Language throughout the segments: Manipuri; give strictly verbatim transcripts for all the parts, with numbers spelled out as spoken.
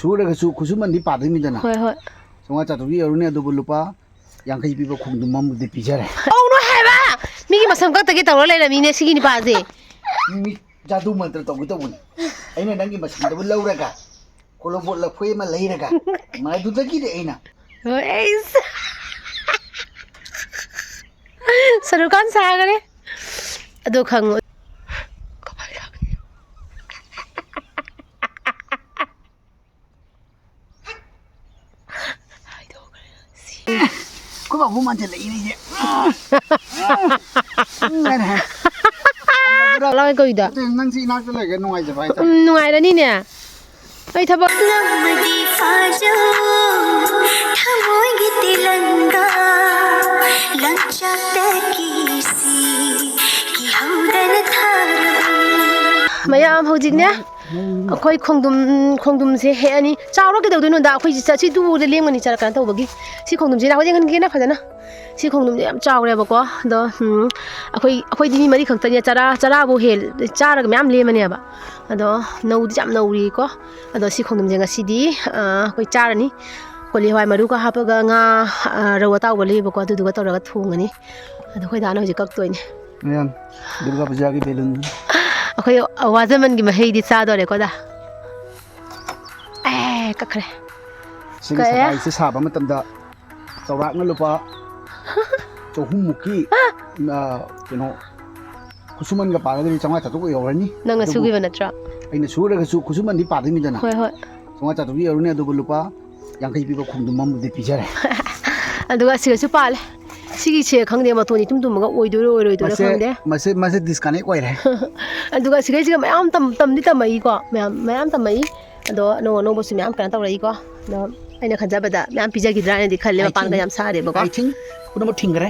ꯁꯨꯔꯒꯁꯨ ꯈꯨꯠꯁꯨꯃꯟꯗꯤ ꯄꯥꯗꯣꯏꯅꯤꯗꯅ꯫ ꯍꯣꯏ, ꯍꯣꯏ꯫ ꯆꯥꯝꯃꯉꯥ ꯆꯥꯇ꯭ꯔꯨꯛꯇꯤ ꯌꯧꯔꯅꯤ, ꯑꯗꯨꯕꯨ ꯂꯨꯄꯥ ꯌꯥꯡꯈꯩ ꯄꯤꯕ ꯈꯣꯡꯗ꯭ꯔꯨꯝ ꯑꯃꯕꯨꯗꯤ ꯄꯤꯖꯔꯦ꯫ ꯀꯧꯅꯣ ꯍꯥꯏꯕ! ꯃꯤꯒꯤ ꯃꯁꯝ ꯀꯛꯇꯒꯦ ꯇꯧꯔ ꯂꯩꯔꯝꯃꯤꯅꯦ ꯁꯤꯒꯤ ꯅꯨꯄꯥꯁꯦ꯫ ꯃꯤ ꯖꯥꯗꯨ ꯃꯟꯇ꯭ꯔ ꯇꯧꯒꯦ ꯇꯧꯕꯅꯤ꯫ ꯑꯩꯅ ꯅꯪꯒꯤ ꯃꯁꯝꯗꯨꯕꯨ ꯂꯧꯔꯒ ꯀꯣꯂꯣꯕꯣꯠ ꯂꯐꯣꯏ ꯑꯃ ꯂꯩꯔꯒ ꯃꯗꯨꯗꯒꯤꯗꯤ ꯑꯩꯅ ꯍꯣꯏ, ꯑꯩꯁ꯫ ꯁꯔꯨꯛ ꯈꯥꯟ ꯁꯥꯈꯔꯦ꯫ ꯑꯗꯣ ꯈꯪꯉꯣ꯫ ꯑꯩꯈꯣꯏ ꯕꯥꯕꯨ ꯃꯥꯟꯁꯤꯜꯂꯛꯏꯅꯦ ꯑꯩꯁꯦ꯫ ꯂꯥꯎ ꯀꯧꯏꯗꯣ꯫ ꯅꯪꯁꯤ ꯏꯅꯥꯛꯇ ꯂꯩꯔꯒ ꯅꯨꯡꯉꯥꯏꯖꯕ ꯍꯥꯏꯇꯥꯔꯦ꯫ ꯎꯝ, ꯅꯨꯡꯉꯥꯏꯔꯅꯤꯅꯦ꯫ ꯑꯩ ꯊꯕꯛ ꯅꯝꯃꯗꯤ ꯐꯥꯖꯧ, ꯊꯃꯣꯏꯒꯤ ꯇꯦꯂꯪꯒꯥ, ꯂꯪꯆꯥꯛꯇ ꯀꯤꯁꯤ, ꯀꯤꯍꯧꯗꯅ ꯊꯥꯔꯕ꯫ ꯃꯌꯥꯝ ꯍꯧꯖꯤꯛꯅꯦ, ꯑꯩꯈꯣꯏ ꯈꯣꯡꯗꯨꯝ, ꯈꯣꯡꯗꯨꯝꯁꯦ ꯍꯦꯛꯑꯅꯤ꯫ ꯆꯥꯎꯔ ꯀꯩꯗꯧꯗꯣꯏꯅꯣꯗ? ꯑꯩꯈꯣꯏ ꯁꯤ ꯆ-, ꯁꯤ ꯇꯨꯕꯗ ꯂꯦꯝꯒꯅꯤ ꯆꯔ ꯀꯩꯅꯣ ꯇꯧꯕꯒꯤ꯫ ꯁꯤ ꯈꯣꯡꯗꯨꯝꯁꯦ ꯅꯈꯣꯏ ꯌꯦꯡꯍꯟꯒꯦꯅ ꯐꯖꯅ꯫ ꯁꯤ ꯈꯣꯡꯗꯨꯝꯁꯦ ꯌꯥꯝ ꯆꯥꯎꯔꯦꯕꯀꯣ꯫ ꯑꯗꯣ, ꯎꯝ, ꯑꯩꯈꯣꯏ, ꯑꯩꯈꯣꯏꯗꯤ ꯃꯤ ꯃꯔꯤ ꯈꯛꯇꯅꯦ, ꯆꯔꯥ, ꯆꯔꯥꯕꯨ ꯍꯦꯜ-, ꯆꯥꯔꯒ ꯃꯌꯥꯝ ꯂꯦꯝꯃꯅꯦꯕ꯫ ꯑꯗꯣ ꯅꯧꯗꯤ ꯌꯥꯝ ꯅꯧꯔꯤꯀꯣ꯫ ꯑꯗꯣ ꯁꯤ ꯈꯣꯡꯗꯨꯝꯁꯦ ꯉꯁꯤꯗꯤ, ꯑ, ꯑꯩꯈꯣꯏ ꯆꯥꯔꯅꯤ꯫ ꯀꯣꯂꯤ ꯍꯋꯥꯏ ꯃꯔꯨꯒ ꯍꯥꯞꯄꯒ ꯉꯥ, ꯑ, ꯔꯧ ꯑꯇꯥꯎꯕ ꯂꯩꯕꯀꯣ, ꯑꯗꯨꯗꯨꯒ ꯇꯧꯔꯒ ꯊꯣꯡꯉꯅꯤ꯫ ꯑꯗꯣ ꯑꯩꯈꯣꯏ ꯗꯥꯅ ꯍꯧꯖꯤꯛ ꯀꯛꯇꯣꯏꯅꯦ꯫ ꯃꯌꯥꯝ, ꯗꯨꯔꯒꯥ ꯄꯨꯖꯥꯒꯤ ꯕꯦꯂꯨꯟ꯫ ꯑꯩꯈꯣꯏ ꯋꯥꯖꯃꯟꯒꯤ ꯃꯍꯩꯗꯤ ꯆꯥꯗꯣꯔꯦꯀꯣ, ꯗꯥ꯫ ꯑꯦ, ꯀꯛꯈ꯭ꯔꯦ꯫ ꯁꯤꯒꯤ ꯀꯛꯑꯦ꯫ ꯁꯒꯥꯏꯁꯦ ꯁꯥꯕ ꯃꯇꯝꯗ ꯆꯥꯎꯔꯥꯛꯅ ꯂꯨꯄꯥ ꯆꯍꯨꯝꯃꯨꯛꯀꯤ, ꯑ, ꯀꯩꯅꯣ, ꯈꯨꯠꯁꯨꯃꯟꯒ ꯄꯥꯔꯒꯗꯤ ꯆꯥꯝꯃꯉꯥ ꯆꯥꯇ꯭ꯔꯨꯛ ꯌꯧꯔꯅꯤ꯫ ꯅꯪꯅ ꯑꯗꯨꯕꯨ ꯁꯨꯈꯤꯕ ꯅꯠꯇ꯭ꯔꯣ? ꯑꯩꯅ ꯁꯨꯔꯒꯁꯨ ꯈꯨꯠꯁꯨꯃꯟꯗꯤ ꯄꯥꯗꯣꯏꯅꯤꯗꯅ꯫ ꯍꯣꯏ, ꯍꯣꯏ꯫ ꯆꯥꯝꯃꯉꯥ ꯆꯥꯇ꯭ꯔꯨꯛ ꯌꯧꯔꯅꯤ, ꯑꯗꯨꯕꯨ ꯂꯨꯄꯥ ꯌꯥꯡꯈꯩ ꯄꯤꯕ ꯈꯣꯡꯗ꯭ꯔꯨꯝ ꯑꯃꯕꯨꯗꯤ ꯄꯤꯖꯔꯦ꯫ ꯑꯗꯨꯒ ꯑꯁꯤꯒꯁꯨ ꯄꯥꯜꯂꯦ꯫ ꯁꯤꯒꯤꯁꯦ ꯈꯪꯗꯦ, ꯃꯇꯣꯟ ꯏꯇꯨꯝ ꯇꯨꯝꯃꯒ ꯑꯣꯏꯗꯣꯏꯔꯣ ꯑꯣꯏꯔꯣꯏꯗꯣꯏꯔꯣ ꯃꯁꯦ, ꯈꯪꯗꯦ꯫ ꯃꯁꯦ, ꯃꯁꯦ disconnect ꯑꯣꯏꯔꯦ꯫ ꯑꯗꯨꯒ ꯁꯤꯈꯩꯁꯤꯒ ꯃꯌꯥꯝ ꯇꯝ-, ꯇꯝꯗꯤ ꯇꯝꯃꯛꯏꯀꯣ, ꯃꯌꯥꯝ, ꯃꯌꯥꯝ ꯇꯝꯃꯛꯏ꯫ ꯑꯗꯣ ꯑꯅꯧ ꯑꯅꯧꯕꯁꯨ ꯃꯌꯥꯝ ꯀꯩꯅꯣ ꯇꯧꯔꯛꯏꯀꯣ꯫ ꯑꯗꯣ ꯑꯩꯅ ꯈꯟꯖꯕꯗ ꯃꯌꯥꯝ ꯄꯤꯖꯈꯤꯗ꯭ꯔꯥꯅꯗꯤ ꯈꯜꯂꯦ, I ꯃꯄꯥꯟꯒ think, ꯌꯥꯝ ꯁꯥꯔꯦꯕꯀꯣ꯫ I think ꯄꯨꯝꯅꯃꯛ ꯊꯤꯡꯈ꯭ꯔꯦ꯫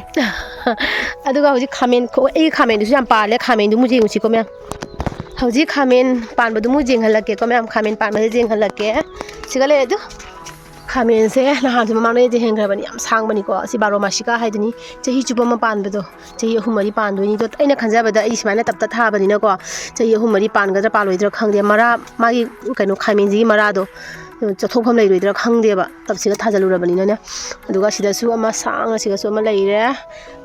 ꯑꯗꯨꯒ ꯍꯧꯖꯤꯛ ꯈꯥꯃꯦꯟ ꯈꯣ-, ꯑꯩꯒꯤ ꯈꯥꯃꯦꯟꯗꯨꯁꯨ ꯌꯥꯝ ꯄꯥꯜꯂꯦ, ꯈꯥꯃꯦꯟꯗꯨ ꯑꯃꯨꯛ ꯌꯦꯡꯉꯨꯁꯤꯀꯣ ꯃꯌꯥꯝ꯫ ꯍꯧꯖꯤꯛ ꯈꯥꯃꯦꯟ ꯄꯥꯟꯕꯗꯨ ꯑꯃꯨꯛ ꯌꯦꯡꯍꯜꯂꯛꯀꯦꯀꯣ ꯃꯌꯥꯝ, ꯈꯥꯃꯦꯟ ꯄꯥꯟꯕꯁꯦ ꯌꯦꯡꯍꯜꯂꯛꯀꯦ꯫ ꯁꯤꯒ ꯂꯩꯔꯦ ꯑꯗꯨ꯫ ꯈꯥꯃꯦꯟꯁꯦ ꯅꯍꯥꯟꯁꯨ ꯃꯃꯥꯡꯗꯩꯗꯤ ꯍꯦꯟꯈ꯭ꯔꯕꯅꯤ, ꯌꯥꯝ ꯁꯥꯡꯕꯅꯤꯀꯣ꯫ ꯑꯁꯤ ꯕꯥꯔꯣ ꯃꯥꯁꯤꯀꯥ ꯍꯥꯏꯗꯨꯅꯤ, ꯆꯍꯤ ꯆꯨꯞꯄ ꯑꯃ ꯄꯥꯟꯕꯗꯣ, ꯆꯍꯤ ꯑꯍꯨꯝ ꯃꯔꯤ ꯄꯥꯟꯗꯣꯏꯅꯤ꯫ ꯑꯗꯣ ꯑꯩꯅ ꯈꯟꯖꯕꯗ ꯑꯩ ꯁꯨꯃꯥꯏꯅ ꯇꯞꯇ ꯊꯥꯕꯅꯤꯅꯀꯣ, ꯆꯍꯤ ꯑꯍꯨꯝ ꯃꯔꯤ ꯄꯥꯟꯒꯗ꯭ꯔꯥ ꯄꯥꯜꯂꯣꯏꯗ꯭ꯔꯥ ꯈꯪꯗꯦ꯫ ꯃꯔꯥ, ꯃꯥꯒꯤ ꯀꯩꯅꯣ ꯈꯥꯃꯦꯟꯁꯤꯒꯤ ꯃꯔꯥꯗꯣ ꯆꯠꯊꯣꯛꯐꯝ ꯂꯩꯔꯣꯏꯗ꯭ꯔꯥ ꯈꯪꯗꯦꯕ, ꯇꯞꯁꯤꯒ ꯊꯥꯖꯜꯂꯨꯔꯕꯅꯤꯅꯅꯦ꯫ ꯑꯗꯨꯒ ꯁꯤꯗꯁꯨ ꯑꯃ ꯁꯥꯡꯅ ꯁꯤꯒꯁꯨ ꯑꯃ ꯂꯩꯔꯦ꯫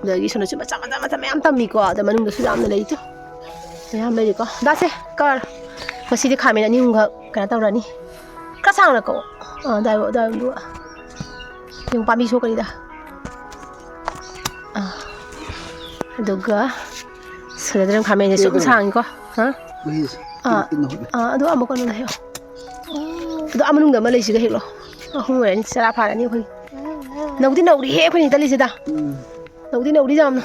ꯑꯗꯒꯤ ꯁꯣꯝꯗꯁꯨ ꯃꯆꯥ ꯃꯆꯥ ꯃꯆꯥ ꯃꯌꯥꯝ ꯇꯝꯃꯤꯀꯣ꯫ ꯑꯗ ꯃꯅꯨꯡꯗꯁꯨ ꯌꯥꯝꯅ ꯂꯩ ꯇꯨ꯫ ꯃꯌꯥꯝ ꯂꯩꯔꯤꯀꯣ꯫ ꯗꯥꯁꯦ, ꯀꯔ꯫ ꯉꯁꯤꯗꯤ ꯈꯥꯃꯦꯟ ꯑꯅꯤ ꯑꯍꯨꯝꯈꯛ ꯀꯩꯅꯣ ꯇꯧꯔꯅꯤ꯫ ꯈꯔ ꯁꯥꯡꯅ ꯀꯛꯑꯣ꯫ ꯑꯥ, ꯑꯗꯥꯏ, ꯑꯗꯥꯏ, ꯑꯗꯨ꯫ ꯌꯦꯡꯉꯨ, ꯄꯥꯝꯕꯤ ꯁꯣꯛꯀꯅꯤꯗ꯫ ꯑꯥ꯫ ꯑꯗꯨꯒ ꯁꯤꯗ ꯈꯥꯃꯦꯟꯁꯦ ꯁꯨꯝ ꯁꯥꯡꯉꯤꯀꯣ꯫ ꯍꯥ? ꯑꯥ, ꯑꯥ, ꯑꯗꯨ ꯑꯃꯨꯛ ꯀꯩꯅꯣꯗ ꯍꯦꯛꯑꯣ꯫ ꯑꯗꯣ ꯑꯥ ꯃꯅꯨꯡꯗ ꯑꯃ ꯂꯩꯁꯤꯒ ꯍꯦꯛꯂꯣ꯫ ꯑꯍꯨꯝ ꯑꯣꯏꯔꯅꯤ, ꯆꯔꯥ ꯐꯥꯔꯅꯤ ꯑꯩꯈꯣꯏ꯫ ꯅꯧꯗꯤ ꯅꯧꯔꯤꯍꯦ ꯑꯩꯈꯣꯏꯅ ꯍꯦꯛꯇꯠꯂꯤꯁꯤꯗ꯫ ꯎꯝ꯫ ꯅꯧꯗꯤ ꯅꯧꯔꯤ ꯌꯥꯝꯅ꯫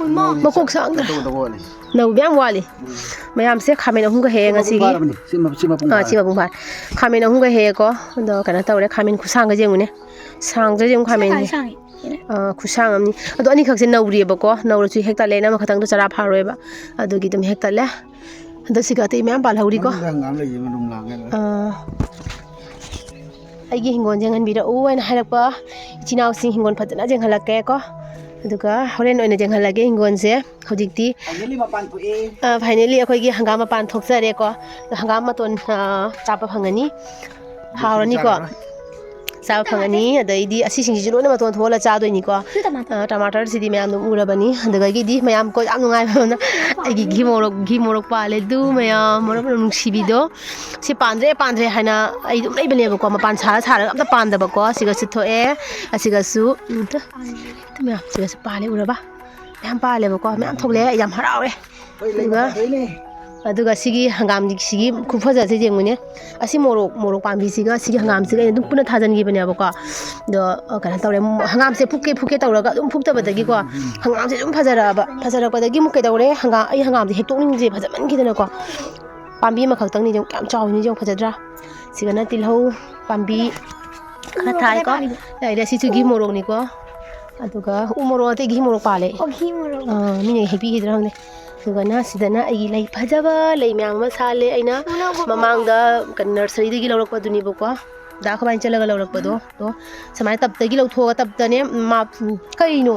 ꯏꯃꯥ, ꯃꯀꯣꯛ ꯁꯥꯡꯅ꯫ ꯅꯧꯕ ꯌꯥꯝ ꯋꯥꯠꯂꯤ꯫ ꯎꯝ꯫ ꯃꯌꯥꯝꯁꯦ ꯈꯥꯃꯦꯟ ꯑꯍꯨꯝꯒ ꯍꯦꯛꯑꯦ ꯁꯤ ꯃꯄꯨꯡ ꯉꯁꯤꯒꯤ꯫ ꯐꯥꯔꯕꯅꯤ꯫ ꯁꯤ ꯃ-, ꯁꯤ ꯃꯄꯨꯡ ꯑꯥ, ꯐꯥꯔꯦ꯫ ꯁꯤ ꯃꯄꯨꯡ ꯐꯥꯔꯦ꯫ ꯈꯥꯃꯦꯟ ꯑꯍꯨꯝꯒ ꯍꯦꯛꯑꯦꯀꯣ꯫ ꯑꯗꯣ ꯀꯩꯅꯣ ꯇꯧꯔꯦ, ꯈꯥꯃꯦꯟ ꯈꯨꯁꯥꯡꯒꯁꯦ ꯌꯦꯡꯉꯨꯅꯦ꯫ ꯁꯥꯡꯗ꯭ꯔꯁꯦ ꯌꯦꯡꯉꯨ ꯈꯥꯃꯦꯟꯁꯦ꯫ ꯁꯥꯡꯉꯤ꯫ ꯑꯥ, ꯈꯨꯁꯥꯡ ꯑꯃꯅꯤ꯫ ꯑꯗꯣ ꯑꯅꯤꯈꯛꯁꯦ ꯅꯧꯔꯤꯑꯕꯀꯣ꯫ ꯅꯧꯔꯁꯨ ꯍꯦꯛꯇꯠꯂꯦ꯫ ꯑꯩꯅ ꯑꯃꯈꯛꯇꯪꯗꯣ ꯆꯔꯥ ꯐꯥꯔꯣꯏꯕ꯫ ꯑꯗꯨꯒꯤ ꯑꯗꯨꯝ ꯍꯦꯛꯇꯠꯂꯦ꯫ ꯑꯗꯣ ꯁꯤꯒ ꯑꯇꯩ ꯃꯌꯥꯝ ꯄꯥꯜꯍꯧꯔꯤꯀꯣ꯫ ꯃꯅꯨꯡꯗ ꯍꯪꯒꯥꯝ ꯂꯩꯌꯦ, ꯃꯅꯨꯡ ꯂꯥꯡꯉꯦ ꯂꯣꯏ꯫ ꯑꯥ꯫ ꯑꯩꯒꯤ ꯍꯤꯡꯒꯣꯜ ꯌꯦꯡꯍꯟꯕꯤꯔꯛꯎ ꯍꯥꯏꯅ ꯍꯥꯏꯔꯛꯄ ꯏꯆꯤꯟ ꯏꯅꯥꯎꯁꯤꯡ ꯍꯤꯡꯒꯣꯜ ꯐꯖꯅ ꯌꯦꯡꯍꯜꯂꯛꯀꯦꯀꯣ꯫ ꯑꯗꯨꯒ ꯍꯣꯔꯦꯟ ꯑꯣꯏꯅ ꯌꯦꯡꯍꯜꯂꯒꯦ ꯍꯤꯡꯒꯣꯜꯁꯦ꯫ ꯍꯧꯖꯤꯛꯇꯤ finally ꯃꯄꯥꯟ ꯊꯣꯛꯑꯦ꯫ ꯑ, finally ꯑꯩꯈꯣꯏꯒꯤ ꯍꯪꯒꯥꯝ ꯃꯄꯥꯟ ꯊꯣꯛꯆꯔꯦꯀꯣ꯫ ꯍꯪꯒꯥꯝ ꯃꯇꯣꯟ, ꯑ, ꯆꯥꯕ ꯐꯪꯉꯅꯤ꯫ ꯍꯥꯎꯔꯅꯤꯀꯣ꯫ ꯆꯥꯔꯔꯣꯏ꯫ ꯆꯥꯕ ꯐꯪꯉꯅꯤ꯫ ꯑꯗꯩꯗꯤ ꯑꯁꯤꯁꯤꯡꯁꯤꯁꯨ ꯂꯣꯏꯅ ꯃꯇꯣꯟ ꯊꯣꯛꯍꯜꯂ ꯆꯥꯗꯣꯏꯅꯤꯀꯣ꯫ ꯁꯤ ꯇꯃꯥꯇꯔ꯫ ꯑ, ꯇꯃꯥꯇꯔꯁꯤꯗꯤ ꯃꯌꯥꯝꯅ ꯎꯔꯕꯅꯤ꯫ ꯑꯗꯨꯗꯒꯤꯗꯤ ꯃꯌꯥꯝ ꯀꯣ, ꯌꯥꯝ ꯅꯨꯡꯉꯥꯏꯕ ꯑꯃꯅ ꯑꯩꯒꯤ ꯘꯤ ꯃꯣꯔꯣꯛ, ꯘꯤ ꯃꯣꯔꯣꯛ ꯄꯥꯜꯂꯦ꯫ ꯑꯗꯨ ꯃꯌꯥꯝ ꯃꯔꯨꯞ ꯅꯨꯡꯁꯤꯕꯤꯗꯣ꯫ ꯁꯤ ꯄꯥꯟꯗ꯭ꯔꯦ, ꯄꯥꯟꯗ꯭ꯔꯦ ꯍꯥꯏꯅ ꯑꯩ ꯑꯗꯨꯝ ꯂꯩꯕꯅꯦꯕꯀꯣ꯫ ꯃꯄꯥꯟ ꯁꯥꯔ ꯁꯥꯔꯒ ꯑꯝꯇ ꯄꯥꯟꯗꯕꯀꯣ꯫ ꯁꯤꯒꯁꯨ ꯊꯣꯛꯑꯦ꯫ ꯑꯁꯤꯒꯁꯨ, ꯎꯝ, ꯇꯨ, ꯇꯨ ꯃꯌꯥꯝ, ꯁꯤꯒꯁꯨ ꯄꯥꯜꯂꯦ, ꯎꯔꯕ? ꯃꯌꯥꯝ ꯄꯥꯜꯂꯦꯕꯀꯣ꯫ ꯃꯌꯥꯝ ꯊꯣꯛꯂꯛꯑꯦ꯫ ꯑꯩ ꯌꯥꯝ ꯍꯔꯥꯎꯔꯦ꯫ ꯍꯣꯏ, ꯂꯩ ꯑꯗꯨꯒ ꯃꯄꯥꯟ ꯊꯣꯛꯏꯅꯦ꯫ ꯑꯗꯨꯒ ꯁꯤꯒꯤ ꯍꯪꯒꯥꯝꯒꯤ, ꯁꯤꯒꯤ ꯈꯨꯐꯖꯁꯦ ꯌꯦꯡꯉꯨꯅꯦ꯫ ꯑꯁꯤ ꯃꯣꯔꯣꯛ, ꯃꯣꯔꯣꯛ ꯄꯥꯝꯕꯤꯁꯤꯒ ꯁꯤꯒꯤ ꯍꯪꯒꯥꯝꯁꯤꯒ ꯑꯩꯅ ꯑꯗꯨꯝ ꯄꯨꯟꯅ ꯊꯥꯖꯤꯟꯈꯤꯕꯅꯦꯕꯀꯣ꯫ ꯑꯗꯣ, ꯑ, ꯀꯩꯅꯣ ꯇꯧꯔꯦ, ꯍꯪꯒꯥꯝꯁꯦ ꯐꯨꯛꯀꯦ, ꯐꯨꯛꯀꯦ ꯇꯧꯔꯒ ꯑꯗꯨꯝ ꯐꯨꯛꯇꯕꯗꯒꯤꯀꯣ, ꯍꯪꯒꯥꯝꯁꯦ ꯑꯗꯨꯝ ꯐꯖꯔꯛꯑꯕ꯫ ꯐꯖꯔꯛꯄꯗꯒꯤ ꯑꯃꯨꯛ ꯀꯩꯗꯧꯔꯦ? ꯍꯪꯒꯥꯝ, ꯑꯩ ꯍꯪꯒꯥꯝꯁꯦ ꯍꯦꯛꯇꯣꯛꯅꯤꯡꯗ꯭ꯔꯦ, ꯐꯖꯃꯟꯈꯤꯗꯅꯀꯣ꯫ ꯄꯥꯝꯕꯤ ꯑꯃꯈꯛꯇꯪꯅꯤ, ꯌꯦꯡꯉꯨ, ꯀꯌꯥꯝ ꯆꯥꯎꯔꯤꯅꯣ ꯌꯦꯡꯉꯨ, ꯐꯖꯗ꯭ꯔꯥ? ꯁꯤꯒꯅ ꯇꯤꯜꯍꯧ ꯄꯥꯝꯕꯤ ꯈꯔ ꯊꯥꯏꯀꯣ꯫ ꯂꯩꯔꯦ, ꯁꯤꯁꯨ ꯘꯤ ꯃꯣꯔꯣꯛꯅꯤꯀꯣ꯫ ꯑꯗꯨꯒ ꯎ ꯃꯣꯔꯣꯛ ꯅꯠꯇꯦ, ꯘꯤ ꯃꯣꯔꯣꯛ ꯄꯥꯜꯂꯦ꯫ ꯑꯣ, ꯘꯤ ꯃꯣꯔꯣꯛ꯫ ꯑꯥ, ꯃꯤꯅ ꯍꯦꯛꯄꯤꯈꯤꯗ꯭ꯔꯥ ꯈꯪꯗꯦ꯫ ꯑꯗꯨꯒꯅ ꯁꯤꯗꯅ ꯑꯩꯒꯤ ꯂꯩ ꯐꯖꯕ ꯂꯩ ꯃꯌꯥꯝ ꯑꯃ ꯁꯥꯠꯂꯦ꯫ ꯑꯩꯅ ꯃꯃꯥꯡꯗ ꯀꯩꯅꯣ, nurseryꯗꯒꯤ ꯂꯧꯔꯛꯄꯗꯨꯅꯤꯕꯀꯣ꯫ ꯗꯥ ꯈꯣꯏꯕꯥꯅꯤ ꯆꯠꯂꯒ ꯂꯧꯔꯛꯄꯗꯣ꯫ ꯑꯗꯣ ꯁꯨꯃꯥꯏꯅ ꯇꯞꯇꯒꯤ ꯂꯧꯊꯣꯛꯑꯒ ꯇꯞꯇꯅꯦ, ꯃꯥ, ꯀꯩꯅꯣ?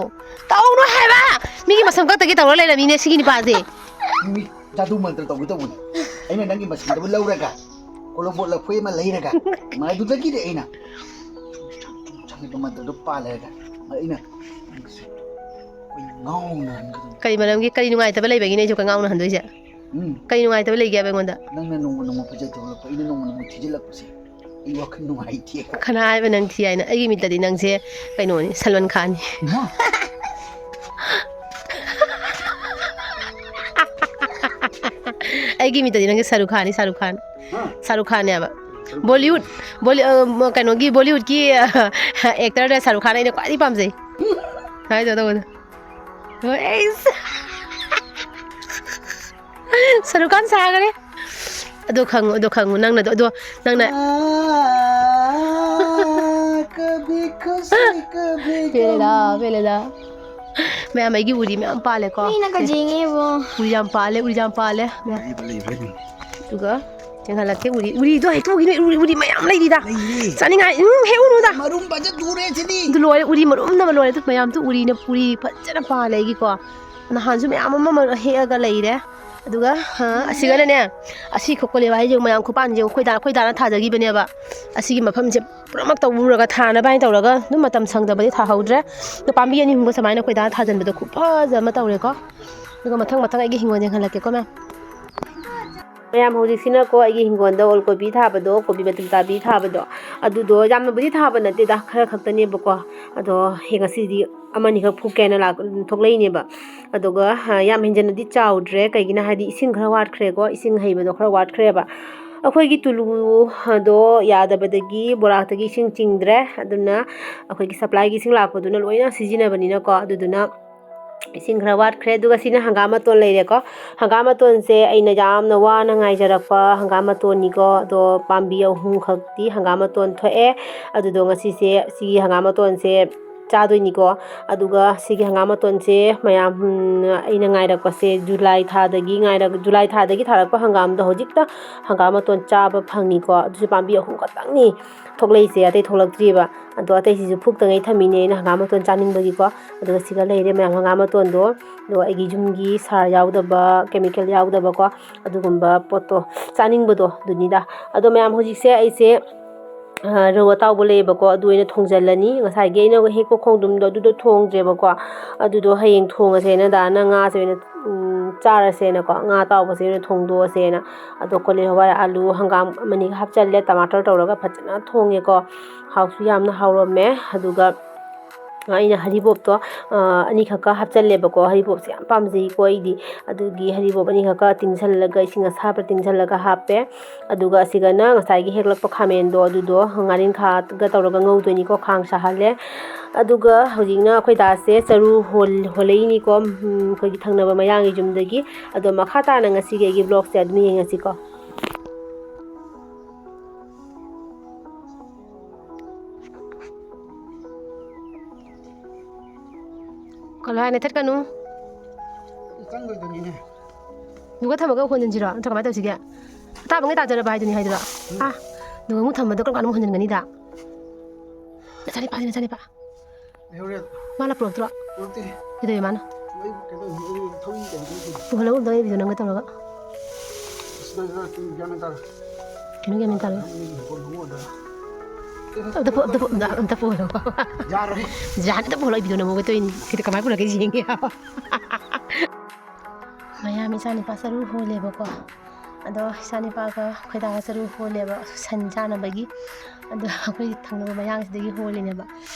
ꯇꯧꯅꯨ ꯍꯥꯏꯕ! ꯃꯤꯒꯤ ꯃꯁꯝ ꯀꯛꯇꯒꯤ ꯇꯧꯔ ꯂꯩꯔꯝꯃꯤꯅꯦ ꯁꯤꯒꯤ ꯅꯨꯄꯥꯁꯦ꯫ ꯃꯤ ꯖꯥꯗꯨ ꯃꯟꯇ꯭ꯔ ꯇꯧꯒꯦ ꯇꯧꯕꯅꯤ꯫ ꯑꯩꯅ ꯅꯪꯒꯤ ꯃꯁꯤꯡꯗꯕꯨ ꯂꯧꯔꯒ ꯄꯣꯂꯣꯕꯣꯠ ꯂꯐꯣꯏ ꯑꯃ ꯂꯩꯔꯒ, ꯃꯗꯨꯗꯒꯤꯗꯤ ꯑꯩꯅ ꯆꯪꯉꯛꯄ ꯃꯇꯝꯗ ꯄꯥꯜꯂꯦ ꯍꯥꯏꯔꯒ, ꯑꯩꯅ ꯑꯩꯈꯣꯏ ꯉꯥꯎꯅ ꯍꯟꯒꯗꯕ꯫ ꯀꯔꯤ ꯃꯔꯝꯒꯤ, ꯀꯔꯤ ꯅꯨꯡꯉꯥꯏꯇꯕ ꯂꯩꯕꯒꯤꯅꯦ ꯑꯩꯁꯨ ꯀꯉꯥꯎꯅ ꯍꯟꯗꯣꯏꯁꯦ? ꯎꯝ, ꯀꯔꯤ ꯅꯨꯡꯉꯥꯏꯇꯕ ꯂꯩꯒꯦꯕ ꯑꯩꯉꯣꯟꯗ? ꯅꯪꯅ ꯅꯣꯡꯃ ꯅꯣꯡꯃ ꯐꯖꯊꯣꯛꯂꯛꯄ, ꯑꯩꯅ ꯅꯣꯡꯃ ꯅꯣꯡꯃ ꯊꯤꯖꯤꯜꯂꯛꯄꯁꯦ, ꯑꯩ ꯋꯥꯈꯜ ꯅꯨꯡꯉꯥꯏꯇꯦ꯫ ꯀꯅꯥ ꯍꯥꯏꯕ ꯅꯪ ꯊꯤ ꯍꯥꯏꯅ? ꯑꯩꯒꯤ ꯃꯤꯠꯇꯗꯤ ꯅꯪꯁꯦ ꯀꯩꯅꯣꯅꯤ, ꯁꯜꯃꯥꯟ ꯈꯥꯟꯅꯤ꯫ ꯏꯃꯥ! ꯑꯩꯒꯤ ꯃꯤꯠꯇꯗꯤ ꯅꯪꯁꯦ ꯁꯔꯨꯛ ꯈꯥꯟꯅꯤ, ꯁꯔꯨꯛ ꯈꯥꯟ꯫ ꯍꯥ? ꯁꯔꯨꯛ ꯈꯥꯟꯅꯦꯕ꯫ ꯕꯣꯂꯤꯋꯨꯗ, ꯕꯣꯂꯤ-, ꯑ, ꯀꯩꯅꯣꯒꯤ, ꯕꯣꯂꯤꯋꯨꯗꯀꯤ, ꯑ, ꯑꯦꯛꯇꯔꯗ ꯁꯔꯨꯛ ꯈꯥꯟ ꯑꯩꯅ ꯈ꯭ꯋꯥꯏꯗꯒꯤ ꯄꯥꯝꯖꯩ꯫ ꯍꯥꯏꯗꯣ ꯇꯧꯕꯗꯣ꯫ ꯍꯣꯏ, ꯑꯩꯁ꯫ ꯁꯔꯨꯛ ꯈꯥꯟ ꯁꯥꯈꯔꯦ꯫ ꯑꯗꯣ ꯈꯪꯉꯨ, ꯑꯗꯣ ꯈꯪꯉꯨ, ꯅꯪꯅ ꯑꯗꯣ, ꯑꯗꯣ ꯅꯪꯅ ꯀꯕꯤ ꯈꯨꯁꯤ ꯀꯕꯤ ꯄꯦꯜꯂꯦꯗ, ꯄꯦꯜꯂꯦꯗ꯫ ꯃꯌꯥꯝ, ꯑꯩꯒꯤ ꯎꯔꯤ ꯃꯌꯥꯝ ꯄꯥꯜꯂꯦꯀꯣ꯫ ꯃꯤꯅ ꯀꯖꯦꯡꯉꯦꯕꯣ꯫ ꯎꯔꯤ ꯌꯥꯝ ꯄꯥꯜꯂꯦ, ꯎꯔꯤ ꯌꯥꯝ ꯄꯥꯜꯂꯦ꯫ ꯂꯩꯕ ꯂꯩꯕ ꯑꯗꯨꯝ꯫ ꯑꯗꯨꯒ ꯌꯦꯡꯍꯜꯂꯛꯀꯦ, ꯎꯔꯤ, ꯎꯔꯤꯗꯣ ꯍꯦꯛꯇꯣꯛꯈꯤꯅꯣ, ꯎꯔꯤ, ꯎꯔꯤ ꯃꯌꯥꯝ ꯂꯩꯔꯤꯗ꯫ ꯂꯩꯔꯦ꯫ ꯆꯥꯅꯤꯡꯉꯥꯏ, ꯎꯝ, ꯍꯦꯛꯎꯅꯨꯗ꯫ ꯃꯔꯨꯝ ꯐꯖ ꯊꯨꯔꯦ ꯁꯤꯗꯤ꯫ ꯑꯗꯨ ꯂꯣꯏꯔꯦ, ꯎꯔꯤ ꯃꯔꯨꯝꯅꯕ ꯂꯣꯏꯔꯦ꯫ ꯑꯗꯨ ꯃꯌꯥꯝꯁꯨ ꯎꯔꯤꯅ, ꯎꯔꯤ ꯐꯖꯅ ꯄꯥꯜꯂꯦ ꯑꯩꯒꯤꯀꯣ꯫ ꯅꯍꯥꯟꯁꯨ ꯃꯌꯥꯝ ꯑꯃ ꯃꯔꯨ ꯍꯦꯛꯑꯒ ꯂꯩꯔꯦ꯫ ꯑꯗꯨꯒ, ꯑ, ꯑꯁꯤꯒꯅꯅꯦ, ꯑꯁꯤ ꯈꯣꯀꯣꯂꯦꯕ ꯍꯥꯏꯁꯦ ꯃꯌꯥꯝ ꯈꯨꯄꯥꯟꯁꯦ ꯑꯩꯈꯣꯏ ꯗꯥ, ꯑꯩꯈꯣꯏ ꯗꯥꯅ ꯊꯥꯖꯈꯤꯕꯅꯦꯕ꯫ ꯑꯁꯤꯒꯤ ꯃꯐꯝꯁꯦ ꯄꯨꯝꯅꯃꯛ ꯇꯧꯔꯒ ꯊꯥꯅꯕ ꯍꯥꯏꯅ ꯇꯧꯔꯒ ꯑꯗꯨꯝ ꯃꯇꯝ ꯁꯪꯗꯕꯗꯤ ꯊꯥꯍꯧꯗ꯭ꯔꯦ꯫ ꯑꯗꯣ ꯄꯥꯝꯕꯤ ꯑꯅꯤ ꯑꯍꯨꯝꯒ ꯁꯨꯃꯥꯏꯅ ꯑꯩꯈꯣꯏ ꯗꯥꯅ ꯊꯥꯖꯟꯕꯗꯣ ꯈꯨꯐꯖ ꯑꯃ ꯇꯧꯔꯦꯀꯣ꯫ ꯑꯗꯨꯒ ꯃꯊꯪ ꯃꯊꯪ ꯑꯩꯒꯤ ꯍꯤꯡꯒꯣꯜ ꯌꯦꯡꯍꯜꯂꯛꯀꯦꯀꯣ, ꯃꯌꯥꯝ꯫ ꯃꯌꯥꯝ, ꯍꯧꯖꯤꯛꯁꯤꯅꯀꯣ ꯑꯩꯒꯤ ꯍꯤꯡꯒꯣꯜꯗ ꯑꯣꯜ ꯀꯣꯕꯤ ꯊꯥꯕꯗꯣ, ꯀꯣꯕꯤ ꯃꯇꯨꯝ ꯇꯥꯕꯤ ꯊꯥꯕꯗꯣ, ꯑꯗꯨꯗꯣ ꯌꯥꯝꯅꯕꯨꯗꯤ ꯊꯥꯕ ꯅꯠꯇꯦꯗ, ꯈꯔ ꯈꯛꯇꯅꯦꯕꯀꯣ꯫ ꯑꯗꯣ ꯍꯦ, ꯉꯁꯤꯗꯤ ꯑꯃꯅꯤꯈꯛ ꯐꯨꯛꯀꯦꯅ ꯂꯥꯛ-, ꯊꯣꯛꯂꯛꯏꯅꯦꯕ꯫ ꯑꯗꯨꯒ, ꯑ, ꯌꯥꯝ ꯍꯦꯟꯖꯟꯅꯗꯤ ꯆꯥꯎꯗ꯭ꯔꯦ, ꯀꯩꯒꯤꯅꯣ ꯍꯥꯏꯗꯤ ꯏꯁꯤꯡ ꯈꯔ ꯋꯥꯠꯈ꯭ꯔꯦꯀꯣ, ꯏꯁꯤꯡ ꯍꯩꯕꯗꯣ ꯈꯔ ꯋꯥꯠꯈ꯭ꯔꯦꯕ꯫ ꯑꯩꯈꯣꯏꯒꯤ ꯇꯨꯂꯨ ꯑꯗꯣ ꯌꯥꯗꯕꯗꯒꯤ ꯕꯣꯔꯥꯛꯇꯒꯤ ꯏꯁꯤꯡ ꯆꯤꯡꯗ꯭ꯔꯦ, ꯑꯗꯨꯅ ꯑꯩꯈꯣꯏꯒꯤ ꯁꯄ꯭ꯂꯥꯏꯒꯤ ꯏꯁꯤꯡ ꯂꯥꯛꯄꯗꯨꯅ ꯂꯣꯏꯅ ꯁꯤꯖꯤꯟꯅꯕꯅꯤꯅꯀꯣ, ꯑꯗꯨꯗꯨꯅ ꯏꯁꯤꯡ ꯈꯔ ꯋꯥꯠꯈ꯭ꯔꯦ꯫ ꯑꯗꯨꯒ ꯁꯤꯅ ꯍꯪꯒꯥꯝ ꯃꯇꯣꯟ ꯂꯩꯔꯦꯀꯣ꯫ ꯍꯪꯒꯥꯝ ꯃꯇꯣꯟꯁꯦ ꯑꯩꯅ ꯌꯥꯝꯅ ꯋꯥꯅ ꯉꯥꯏꯖꯔꯛꯄ ꯍꯪꯒꯥꯝ ꯃꯇꯣꯟꯅꯤꯀꯣ꯫ ꯑꯗꯣ ꯄꯥꯝꯕꯤ ꯑꯍꯨꯝꯈꯛꯇꯤ ꯍꯪꯒꯥꯝ ꯃꯇꯣꯟ ꯊꯣꯛꯑꯦ꯫ ꯑꯗꯨꯗꯣ ꯉꯁꯤꯁꯦ ꯁꯤꯒꯤ ꯍꯪꯒꯥꯝ ꯃꯇꯣꯟꯁꯦ ꯆꯥꯗꯣꯏꯅꯤꯀꯣ꯫ ꯑꯗꯨꯒ ꯁꯤꯒꯤ ꯍꯪꯒꯥꯝ ꯃꯇꯣꯟꯁꯦ ꯃꯌꯥꯝ, ꯎꯝ, ꯑꯩꯅ ꯉꯥꯏꯔꯛꯄꯁꯦ ꯖꯨꯂꯥꯏ ꯊꯥꯗꯒꯤ ꯉꯥꯏꯔꯛ-, ꯖꯨꯂꯥꯏ ꯊꯥꯗꯒꯤ ꯊꯥꯔꯛꯄ ꯍꯪꯒꯥꯝꯗꯣ ꯍꯧꯖꯤꯛꯇ ꯍꯪꯒꯥꯝ ꯃꯇꯣꯟ ꯆꯥꯕ ꯐꯪꯉꯤꯀꯣ꯫ ꯑꯗꯨꯁꯨ ꯄꯥꯝꯕꯤ ꯑꯍꯨꯝ ꯈꯛꯇꯪꯅꯤ ꯊꯣꯛꯂꯛꯏꯁꯦ, ꯑꯇꯩ ꯊꯣꯛꯂꯛꯇ꯭ꯔꯤꯕ꯫ ꯑꯗꯣ ꯑꯇꯩꯁꯤꯁꯨ ꯐꯨꯛꯇꯉꯩ ꯊꯝꯃꯤꯅꯦ ꯑꯩꯅ ꯍꯪꯒꯥꯝ ꯃꯇꯣꯟ ꯆꯥꯅꯤꯡꯕꯒꯤꯀꯣ꯫ ꯑꯗꯨꯒ ꯁꯤꯒ ꯂꯩꯔꯦ ꯃꯌꯥꯝ ꯍꯪꯒꯥꯝ ꯃꯇꯣꯟꯗꯣ꯫ ꯑꯗꯣ ꯑꯩꯒꯤ ꯌꯨꯝꯒꯤ ꯁꯥꯔ ꯌꯥꯎꯗꯕ, ꯀꯦꯃꯤꯀꯦꯜ ꯌꯥꯎꯗꯕꯀꯣ, ꯑꯗꯨꯒꯨꯝꯕ ꯄꯣꯠꯇꯣ ꯆꯥꯅꯤꯡꯕꯗꯣ ꯑꯗꯨꯅꯤꯗ꯫ ꯑꯗꯣ ꯃꯌꯥꯝ ꯍꯧꯖꯤꯛꯁꯦ ꯑꯩꯁꯦ, ꯑ, ꯔꯧ ꯑꯇꯥꯎꯕ ꯂꯩꯌꯦꯕꯀꯣ, ꯑꯗꯨ ꯑꯣꯏꯅ ꯊꯣꯡꯖꯤꯜꯂꯅꯤ꯫ ꯉꯁꯥꯏꯒꯤ ꯑꯩꯅ ꯍꯦꯛꯄ ꯈꯣꯡꯗ꯭ꯔꯨꯝꯗꯣ ꯑꯗꯨꯗꯣ ꯊꯣꯡꯗ꯭ꯔꯦꯕꯀꯣ꯫ ꯑꯗꯨꯗꯣ ꯍꯌꯦꯡ ꯊꯣꯡꯉꯁꯦꯅ ꯗꯥꯅ ꯉꯥꯁꯦ ꯑꯣꯏꯅ, ꯎꯝ, ꯆꯥꯔꯁꯦꯅꯀꯣ, ꯉꯥ ꯑꯇꯥꯎꯕꯁꯦ ꯑꯣꯏꯅ ꯊꯣꯡꯗꯣꯛꯑꯁꯦꯅ꯫ ꯑꯗꯣ ꯀꯣꯂꯤ ꯍꯋꯥꯏ, ꯑꯥꯂꯨ, ꯍꯪꯒꯥꯝ ꯑꯃꯅꯤꯒ ꯍꯥꯞꯆꯜꯂꯦ, ꯇꯃꯥꯇꯔ ꯇꯧꯔꯒ ꯐꯖꯅ ꯊꯣꯡꯉꯦꯀꯣ꯫ ꯍꯥꯎꯁꯨ ꯌꯥꯝꯅ ꯍꯥꯎꯔꯝꯃꯦ꯫ ꯑꯗꯨꯒ ꯑꯩꯅ ꯍꯔꯤꯕꯣꯞꯇꯣ, ꯑ, ꯑꯅꯤꯈꯛꯀ ꯍꯥꯞꯆꯜꯂꯦꯕꯀꯣ꯫ ꯍꯔꯤꯕꯣꯞꯁꯦ ꯌꯥꯝ ꯄꯥꯝꯖꯩꯀꯣ ꯑꯩꯗꯤ꯫ ꯑꯗꯨꯒꯤ ꯍꯔꯤꯕꯣꯞ ꯑꯅꯤꯈꯛꯀ ꯇꯤꯡꯁꯜꯂꯒ, ꯏꯁꯤꯡ ꯑꯁꯥꯕ ꯇꯤꯡꯁꯜꯂꯒ ꯍꯥꯞꯄꯦ꯫ ꯑꯗꯨꯒ ꯑꯁꯤꯒꯅ ꯉꯁꯥꯏꯒꯤ ꯍꯦꯛꯂꯛꯄ ꯈꯥꯃꯦꯟꯗꯣ, ꯑꯗꯨꯗꯣ ꯉꯥꯔꯤꯡꯈꯥꯒ ꯇꯧꯔꯒ ꯉꯧꯗꯣꯏꯅꯤꯀꯣ, ꯈꯥꯡ ꯁꯥꯍꯜꯂꯦ꯫ ꯑꯗꯨꯒ ꯍꯧꯖꯤꯛꯅ ꯑꯩꯈꯣꯏ ꯗꯥꯁꯦ ꯆꯔꯨ ꯍꯣꯜ-, ꯍꯣꯜꯂꯛꯏꯅꯤꯀꯣ, ꯎꯝ, ꯑꯩꯈꯣꯏꯒꯤ ꯊꯪꯅꯕ ꯃꯌꯥꯡꯒꯤ ꯌꯨꯝꯗꯒꯤ꯫ ꯑꯗꯣ ꯃꯈꯥ ꯇꯥꯅ ꯉꯁꯤꯒꯤ ꯑꯩꯒꯤ vlogꯁꯦ ꯑꯗꯨꯝ ꯌꯦꯡꯉꯁꯤꯀꯣ꯫ ꯀꯜꯂꯣ ꯍꯥꯏꯅ ꯊꯠꯀꯅꯨ꯫ ꯆꯪꯗꯣꯏꯗꯨꯅꯤꯅꯦ꯫ ꯅꯨꯡꯒ ꯊꯝꯃꯒ ꯍꯣꯟꯖꯤꯟꯁꯤꯔꯣ? ꯅꯠꯇ꯭ꯔ ꯀꯃꯥꯏꯅ ꯇꯧꯁꯤꯒꯦ? ꯑꯇꯥꯕꯉꯩ ꯇꯥꯖꯔꯕ ꯍꯥꯏꯗꯨꯅꯤ ꯍꯥꯏꯗꯨꯔꯣ? ꯎꯝ꯫ ꯑꯥ, ꯅꯨꯡꯒ ꯑꯃꯨꯛ ꯊꯝꯕꯗꯣ ꯀꯔꯝ ꯀꯥꯟꯗ ꯑꯃꯨꯛ ꯍꯣꯟꯖꯤꯟꯒꯅꯤꯗ? ꯅꯆꯥꯅꯤꯄꯥꯅꯤ, ꯅꯆꯥꯅꯤꯄꯥ꯫ ꯂꯩꯍꯧꯔꯦ꯫ ꯃꯥꯅ ꯄꯨꯔꯛꯇ꯭ꯔꯣ? ꯄꯨꯔꯛꯇꯦ꯫ ꯀꯩꯗꯧꯋꯦ ꯃꯥꯅ? ꯃꯣꯏ ꯀꯩꯅꯣ, ꯃꯣꯏ ꯊꯧꯔꯤ ꯀꯩꯅꯣ ꯇꯧꯔꯤ꯫ ꯄꯨꯈꯠꯂꯒ ꯑꯝꯇ video ꯅꯝꯒꯦ ꯇꯧꯔꯒ꯫ ꯑꯁ, ꯅꯪ ꯈꯔ ꯒ꯭ꯌꯥꯟ ꯇꯥꯔꯦ꯫ ꯀꯩꯅꯣ ꯒ꯭ꯌꯥꯟ ꯃꯦꯟ ꯇꯥꯔꯣꯏ꯫ ꯅꯪ ꯐꯣꯟ ꯊꯝꯃꯣ ꯑꯗ꯫ ꯑꯝꯇ ꯄꯨ-, ꯑꯝꯇ ꯄꯨ-, ꯑꯝꯇ ꯄꯨꯍꯜꯂꯣ꯫ ꯌꯥꯔꯣꯏ꯫ ꯌꯥꯅꯤ, ꯑꯝꯇ ꯄꯨꯍꯜꯂꯣ, ꯑꯩ video ꯅꯝꯍꯧꯒꯦ ꯇꯧꯔꯤꯅꯤ꯫ ꯀꯩꯗ ꯀꯃꯥꯏꯅ ꯄꯨꯔꯛꯀꯦ ꯌꯦꯡꯒꯦ꯫ ꯃꯌꯥꯝ ꯏꯆꯥꯅꯤꯄꯥ ꯆꯔꯨ ꯍꯣꯜꯂꯦꯕꯀꯣ꯫ ꯑꯗꯣ ꯏꯆꯥꯅꯤꯄꯥꯒ ꯑꯩꯈꯣꯏ ꯗꯥꯒ ꯆꯔꯨ ꯍꯣꯜꯂꯦꯕ ꯁꯟ ꯆꯥꯅꯕꯒꯤ꯫ ꯑꯗꯣ ꯑꯩꯈꯣꯏ ꯊꯪꯅꯕ ꯃꯌꯥꯡꯁꯤꯗꯒꯤ ꯍꯣꯜꯂꯤꯅꯦꯕ꯫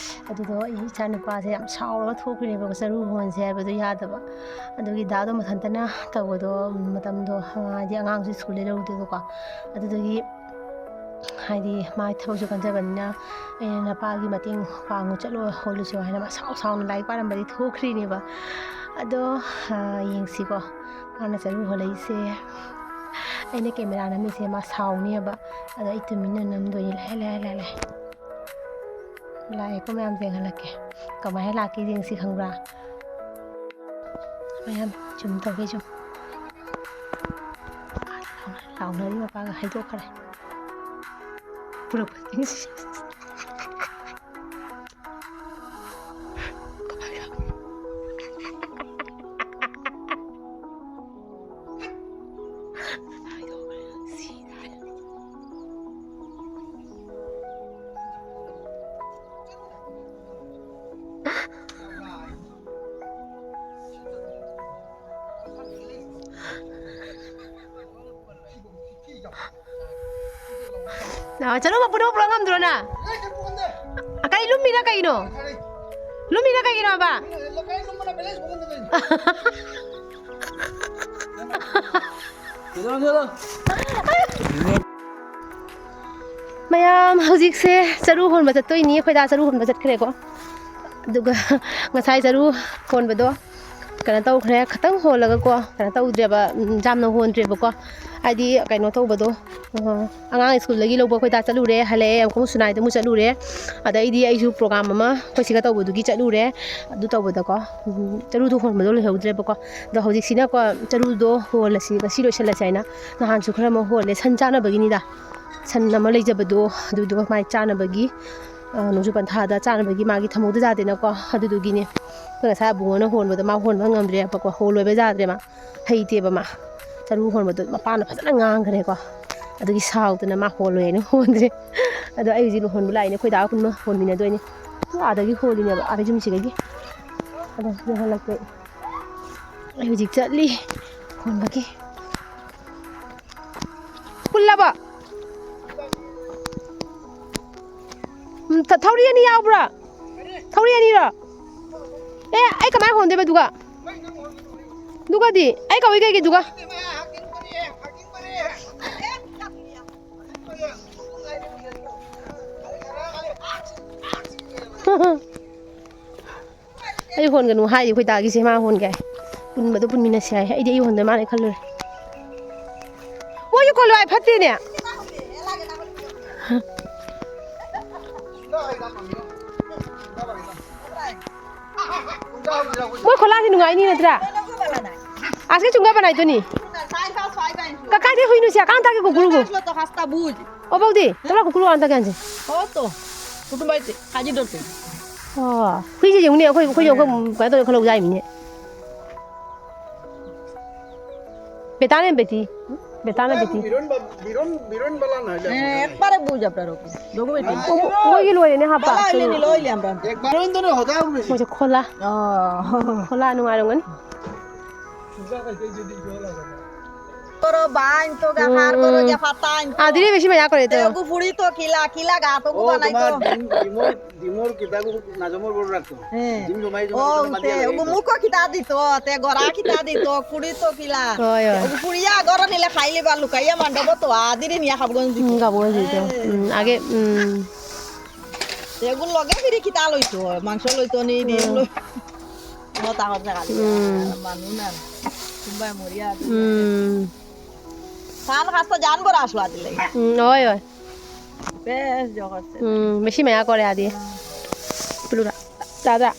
ꯑꯗꯨꯗꯣ ꯑꯩ ꯏꯆꯥꯅꯨꯄꯥꯁꯦ ꯌꯥꯝ ꯁꯥꯎꯔꯒ ꯊꯣꯛꯈ꯭ꯔꯤꯅꯦꯕꯀꯣ, ꯆꯔꯨ ꯍꯣꯟꯁꯦ ꯍꯥꯏꯕꯗꯣ ꯌꯥꯗꯕ꯫ ꯑꯗꯨꯒꯤ ꯗꯥꯗꯣ ꯃꯊꯟꯇꯅ ꯇꯧꯕꯗꯣ ꯃꯇꯝꯗꯣ, ꯍꯥꯏꯗꯤ ꯑꯉꯥꯡꯁꯨ ꯁ꯭ꯀꯨꯜꯗꯩ ꯂꯧꯔꯨꯗꯦꯕꯀꯣ꯫ ꯑꯗꯨꯗꯨꯒꯤ ꯍꯥꯏꯗꯤ ꯃꯥ ꯊꯕꯛꯁꯨ ꯀꯟꯖꯕꯅꯤꯅ ꯑꯩꯅ "ꯅꯄꯥꯒꯤ ꯃꯇꯦꯡ ꯄꯥꯡꯉꯨ ꯆꯠꯂꯣ ꯍꯣꯜꯂꯨꯆꯣ" ꯍꯥꯏꯅ ꯃꯥ ꯁꯥꯎ ꯁꯥꯎꯅ ꯂꯥꯏꯔꯤꯛ ꯄꯥꯔꯝꯕꯗꯤ ꯊꯣꯛꯈ꯭ꯔꯤꯅꯦꯕ꯫ ꯑꯗꯣ, ꯑ, ꯌꯦꯡꯁꯤꯀꯣ, ꯃꯥꯅ ꯆꯔꯨ ꯍꯣꯜꯂꯛꯏꯁꯦ꯫ ꯑꯩꯅ camera ꯅꯝꯃꯤꯁꯦ ꯃꯥ ꯁꯥꯎꯅꯦꯕ꯫ ꯑꯗꯣ ꯑꯩ ꯇꯨꯃꯤꯟꯅ ꯅꯝꯗꯣꯏꯅꯤ꯫ ꯂꯥꯛꯑꯦ, ꯂꯥꯛꯑꯦ, ꯂꯥꯛꯑꯦ, ꯂꯥꯛꯑꯦ꯫ ꯂꯥꯛꯑꯦꯀꯣ ꯃꯌꯥꯝ, ꯌꯦꯡꯍꯜꯂꯛꯀꯦ꯫ ꯀꯃꯥꯏꯅ ꯂꯥꯛꯀꯦ ꯌꯦꯡꯁꯤ, ꯈꯪꯕ꯭ꯔꯥ? ꯃꯌꯥꯝ ꯆꯨꯝ ꯇꯧꯒꯦ, ꯆꯨꯝ꯫ ꯂꯥꯎꯅꯔꯤ ꯃꯄꯥꯒ ꯍꯥꯏꯗꯣꯛꯈ꯭ꯔꯦ꯫ ꯄꯨꯔꯛꯄ ꯌꯦꯡꯁꯤ꯫ ꯆꯠꯂꯨ, ꯃꯄꯨꯗꯣ ꯄꯨꯔꯛ ꯉꯝꯗ꯭ꯔꯣ ꯅꯪ? ꯀꯩ ꯂꯨꯝꯃꯤꯅ ꯀꯩꯅꯣ? ꯂꯨꯝꯃꯤꯅ ꯀꯩꯒꯤꯅꯣ ꯍꯥꯏꯕ? ꯃꯌꯥꯝ, ꯍꯧꯖꯤꯛꯁꯦ ꯆꯔꯨ ꯍꯣꯟꯕ ꯆꯠꯇꯣꯏꯅꯤ꯫ ꯑꯩꯈꯣꯏꯗꯥ ꯆꯔꯨ ꯍꯣꯟꯕ ꯆꯠꯈ꯭ꯔꯦꯀꯣ꯫ ꯑꯗꯨꯒ ꯉꯁꯥꯏ ꯆꯔꯨ ꯍꯣꯟꯕꯗꯣ ꯀꯩꯅꯣ ꯇꯧꯈ꯭ꯔꯦ, ꯈꯇꯪ ꯍꯣꯜꯂꯒꯀꯣ, ꯀꯩꯅꯣ ꯇꯧꯗ꯭ꯔꯦꯕ, ꯎꯝ, ꯌꯥꯝꯅ ꯍꯣꯟꯗ꯭ꯔꯦꯕꯀꯣ꯫ ꯍꯥꯏꯗꯤ ꯀꯩꯅꯣ ꯇꯧꯕꯗꯣ, ꯑ, ꯑꯉꯥꯡ ꯁ꯭ꯀꯨꯜꯗꯒꯤ ꯂꯧꯕ ꯑꯩꯈꯣꯏꯗꯥ ꯆꯠꯂꯨꯔꯦ, ꯍꯜꯂꯛꯑꯦ, ꯑꯃꯨꯛ ꯁꯨꯅꯥꯏꯗ ꯑꯃꯨꯛ ꯆꯠꯂꯨꯔꯦ꯫ ꯑꯗꯩꯗꯤ ꯑꯩꯁꯨ ꯄ꯭ꯔꯣꯒ꯭ꯔꯥꯝ ꯑꯃ ꯑꯩꯈꯣꯏ ꯁꯤꯒ ꯇꯧꯕꯗꯨꯒꯤ ꯆꯠꯂꯨꯔꯦ꯫ ꯑꯗꯨ ꯇꯧꯕꯗꯀꯣ, ꯎꯝ, ꯆꯔꯨꯗꯣ ꯍꯣꯟꯕꯗꯣ ꯂꯣꯏꯍꯧꯗ꯭ꯔꯦꯕꯀꯣ꯫ ꯑꯗꯣ ꯍꯧꯖꯤꯛꯁꯤꯅꯀꯣ, ꯆꯔꯨꯗꯣ ꯍꯣꯜꯂꯁꯤ, ꯉꯁꯤ ꯂꯣꯏꯁꯤꯜꯂꯁꯤ ꯍꯥꯏꯅ ꯅꯍꯥꯟꯁꯨ ꯈꯔ ꯑꯃ ꯍꯣꯜꯂꯦ, ꯁꯟ ꯆꯥꯅꯕꯒꯤꯅꯤꯗ꯫ ꯁꯟ ꯑꯃ ꯂꯩꯖꯕꯗꯣ, ꯑꯗꯨꯗꯣ ꯃꯥꯏ ꯆꯥꯅꯕꯒꯤ, ꯑ, ꯅꯣꯡꯖꯨ ꯄꯟꯊꯥꯗ ꯆꯥꯅꯕꯒꯤ ꯃꯥꯒꯤ ꯊꯝꯍꯧꯗ ꯌꯥꯗꯦꯅꯀꯣ, ꯑꯗꯨꯗꯨꯒꯤꯅꯦ꯫ ꯑꯩꯈꯣꯏ ꯉꯁꯥꯏ ꯑꯕꯨꯡꯉꯣꯅ ꯍꯣꯟꯕꯗꯣ ꯃꯥ ꯍꯣꯟꯕ ꯉꯝꯗ꯭ꯔꯦꯕꯀꯣ, ꯍꯣꯜꯂꯣꯏꯕ ꯌꯥꯗ꯭ꯔꯦ ꯃꯥ꯫ ꯍꯩꯇꯦꯕ ꯃꯥ꯫ ꯆꯔꯨ ꯍꯣꯟꯕꯗꯣ ꯃꯄꯥꯅ ꯐꯖꯅ ꯉꯥꯡꯈ꯭ꯔꯦꯀꯣ꯫ ꯑꯗꯨꯒꯤ ꯁꯥꯎꯗꯅ ꯃꯥ ꯍꯣꯜꯂꯣꯏ ꯍꯥꯏꯅ ꯍꯣꯟꯗ꯭ꯔꯦ꯫ ꯑꯗꯣ ꯑꯩ ꯍꯧꯖꯤꯛ ꯂꯨꯍꯣꯟꯕ ꯂꯥꯛꯏꯅꯦ, ꯑꯩꯈꯣꯏ ꯗꯥ ꯄꯨꯟꯅ ꯍꯣꯟꯃꯤꯟꯅꯗꯣꯏꯅꯦ꯫ ꯑꯗꯨ ꯑꯥꯗꯒꯤ ꯍꯣꯜꯂꯤꯅꯦꯕ, ꯑꯥꯗ ꯌꯨꯝꯁꯤꯗꯒꯤ꯫ ꯑꯗꯣ ꯌꯧꯍꯜꯂꯛꯇꯦ꯫ ꯑꯩ ꯍꯧꯖꯤꯛ ꯆꯠꯂꯤ ꯍꯣꯟꯕꯒꯤ꯫ ꯄꯨꯜꯂꯕꯣ? ꯎꯝ, ꯊ-, ꯊꯧꯔꯤ ꯑꯅꯤ ꯌꯥꯎꯕ꯭ꯔꯥ? ꯊꯧꯔꯤ ꯑꯅꯤꯔꯣ? ꯑꯦ, ꯑꯩ ꯀꯃꯥꯏꯅ ꯍꯣꯟꯗꯣꯏꯕ ꯑꯗꯨꯒ? ꯑꯗꯨꯒꯗꯤ ꯑꯩ ꯀꯧꯏ ꯀꯩꯒꯤ ꯑꯗꯨꯒ? ꯑꯩ ꯍꯣꯟꯒꯅꯨ ꯍꯥꯏꯔꯤ ꯑꯩꯈꯣꯏ ꯗꯥꯒꯤꯁꯦ, ꯃꯥ ꯍꯣꯟꯒꯦ ꯍꯥꯏ꯫ ꯄꯨꯟꯕꯗꯣ ꯄꯨꯟꯃꯤꯟꯅꯁꯦ ꯍꯥꯏ꯫ ꯑꯩꯗꯤ ꯑꯩ ꯍꯣꯟꯗꯣꯏ ꯃꯥꯜꯂꯦ ꯈꯜꯂꯨꯔꯦ꯫ ꯃꯣꯏꯁꯨ ꯀꯣꯜꯂꯣ ꯍꯥꯏ ꯐꯠꯇꯦꯅꯦ꯫ ꯃꯣꯏ ꯈꯣꯂꯥꯁꯤ ꯅꯨꯡꯉꯥꯏꯅꯤ ꯅꯠꯇ꯭ꯔꯥ? ꯑꯁꯤ ꯆꯨꯡꯒ ꯕꯅꯥꯏꯗꯣꯏꯅꯤ꯫ ꯀꯀꯥꯏꯗꯤ ꯍꯨꯏꯅꯨꯁꯦ ꯀꯥꯟ ꯇꯥꯒꯦ ꯀꯨꯀꯨꯔꯨꯕꯨ꯫ ꯍꯥꯁꯇꯥ ꯕꯨꯖ꯫ ꯑꯣ ꯕꯧꯗꯤ ꯇꯣꯂꯥ ꯀꯨꯀꯨꯔꯨ ꯀꯥꯟ ꯇꯥꯒꯦ ꯍꯥꯟꯁꯦ꯫ ꯑꯣ ꯇꯣ꯫ ꯀꯨꯇꯨꯝꯕꯥꯏꯇꯦ ꯀꯥꯖꯤ ꯗꯣꯇꯦ꯫ ꯑꯣ ꯍꯨꯏꯁꯦ ꯌꯦꯡꯉꯨꯅꯦ ꯑꯩꯈꯣꯏ ꯑꯩꯈꯣꯏ ꯌꯦꯡꯉꯨ ꯑꯩꯈꯣꯏ ꯀꯩꯅꯣ ꯇꯧꯔ ꯈꯜꯂꯧ ꯌꯥꯏꯃꯤꯅꯦ꯫ ꯕꯦꯇꯥꯅꯦ ꯕꯦꯇꯤ꯫ ꯕꯦꯇꯥꯅꯦ ꯕꯦꯇꯤ꯫ বিরন বা- বিরন বিরন বালা না হইলে এ, একবারে বুঝ আপনার ওকে। দেখো বেটি। ও, ওই গেল ওই নে হাপা। বালা হইলে নিল হইলে আমরা। একবার বিরন তো না হতা হবে। মজা খোলা। ও। খোলা নুয়ারঙ্গন। তোর বাইন তো গাহার করো যা ফাতাইন তো। আদিরে বেশি মজা করে তো। এগু ফুড়ি তো কিলা কিলা গা তো ও, বানাই তো। তোমার ডিম- ডিমর ডিমর কিতাগু নাজমর বড় রাখতো। হ্যাঁ। ডিম জমাই জমাই ও, জমাই তে, বাদিয়া লাগে। ওগু মুখো কিতা দিত, তে গড়া কিতা দিত, কুড়ি তো কিলা। হয়, হয়। ওগু ফুড়িয়া গড় নিলে খাইলে বা লুকাইয়া মান্ডব তো, আদিরে নিয়া খাবগন দিত। হুম, খাবগন দিত। হ্যাঁ। হুম, আগে, হুম। এগুলো লগে ফিরি কিতা লইতো, মাংস লইতো নি, ডিম হুম। লই-, মতা কথা খালি। হুম। মানু না, কুম্বাই মরিয়া। হুম। তান কাছে জান বড় আসলো আদিলে। হুম, হয়, হয়। বেশ জগৎ। হুম, বেশি মায়া করে আদি। পুলুরা। দাদা।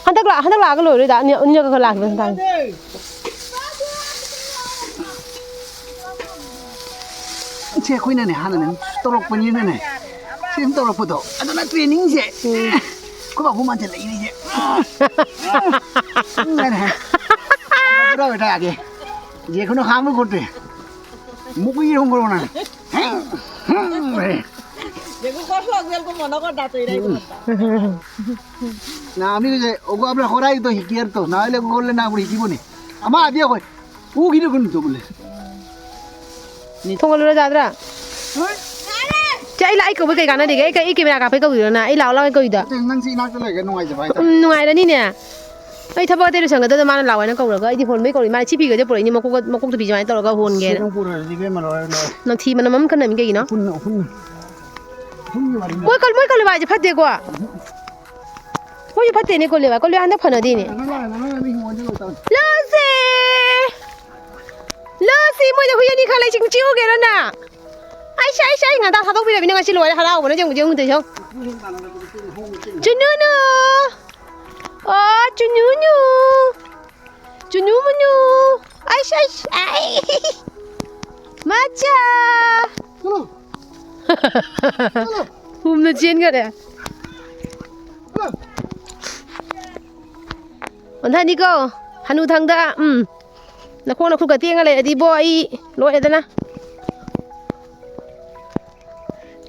Handak la, handak la agalo re da, ni ni ka la ben ta. Che khui na ne hana ne, torok pa ni ne ne. Sim torok pa do. Ado na training je. Ko ba bu man je le ni je. Na ne. Bra beta age. যে কোনো কামও করতে মুখ এরকম করবো না। যেগুলো কষ্ট লাগবে, এরকম মনে কর, দাঁত এরাই করতাম। না, আমি ওই যে ওগো আমরা করাই তো হিকিয়ার তো, না হলে ওগো করলে না করে হিকিব নি। আমার আদিয়া কই, ও গিরে কোন তো বলে। Thongolura jadra. Cha ila ai ko bai kai kana diga, ai kai ike mera ka pai ko ira na, ila ola ko ida. Nang si na ko le ga nungai ja bai ta. Nungai ra ni ne. Ai thaba te ru sanga da mana lawa na ko ra ga, ai di phone bai ko ma chi pi ga je pore ni ma ko ma ko tu pi ja ma ta ga hon ge. Sirang pura di be ma lo lo. Na thi mana mam kana mi ga ina. Phun na phun. Phun ni ma ri. Moi kal moi kal ba je phat de ko. Moi phat de ni ko le ba, ko le anda phana di ni. Na na na na ni mo je lo ta. Lo se. Lo si mo je huya ni khala ching chiu ge na. ꯑꯩꯁ, ꯑꯩꯁ, ꯑꯩ ꯉꯟꯇꯥ ꯊꯥꯗꯣꯛꯄꯤꯔꯕꯅꯤ ꯉꯁꯤ ꯂꯣꯏꯔꯦ, ꯍꯔꯥꯎꯕꯅ ꯌꯦꯡꯉꯨ, ꯌꯦꯡꯉꯨ, ꯌꯦꯡꯉꯨ꯫ ꯆꯨꯅꯨꯅꯨ꯫ ꯑꯣ, ꯆꯨꯅꯨꯅꯨ꯫ ꯆꯨꯅꯨ ꯃꯨꯅꯨ꯫ ꯑꯩꯁ, ꯑꯩꯁ, ꯑꯩ꯫ ꯃꯆꯥ꯫ ꯍꯨꯝꯅ ꯆꯦꯟꯈꯔꯦ꯫ ꯑꯣꯟꯊꯅꯤꯀꯣ, ꯍꯅꯨꯊꯪꯗ, ꯎꯝ꯫ ꯅꯈꯣꯡ ꯅꯈꯨꯠꯀ ꯇꯦꯡꯉ ꯂꯩꯔꯗꯤ ꯏꯕꯣ, ꯑꯩ ꯂꯣꯏꯔꯦꯗꯅ꯫